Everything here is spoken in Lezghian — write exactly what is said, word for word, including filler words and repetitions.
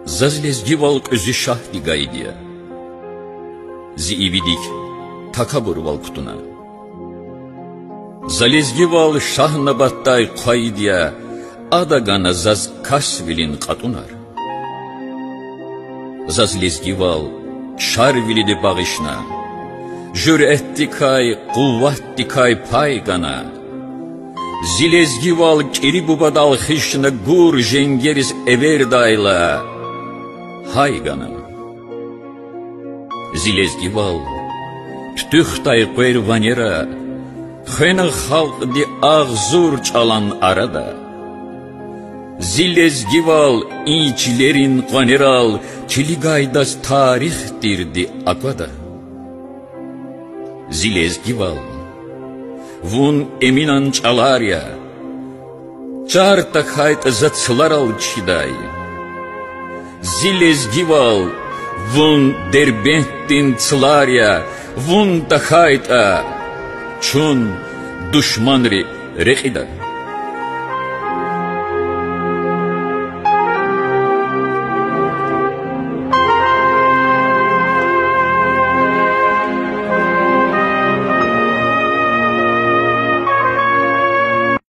Заз лезгивал кьуьзуь шагьди гайиди я, зи ивидик такабурвал кутуна. За лезгивал Шагьнабатдай хъвайиди я, ада гана заз касвилин кьатӀунар. Заз лезгивал Шарвилиди багъишна, жуьретдикай, къуватдикай пай гана. Зи лезгивал КӀири бубадал хишна гур женгериз эвердайла, гьай гана. Зи лезгивал туьтуьхдай къвер ванера хвена халкьди агъзур чӀалан арада. Зи лезгивал и чилерин къванерал килигайдаз тарих тирди аквада. Зи лезгивал, вун Эминан чӀалар я, чар тахьайтӀа за цларал чидай. Зи лезгивал, вун Дербентдин цлар я, вун тахьайтӀа, чун душманри рекьида.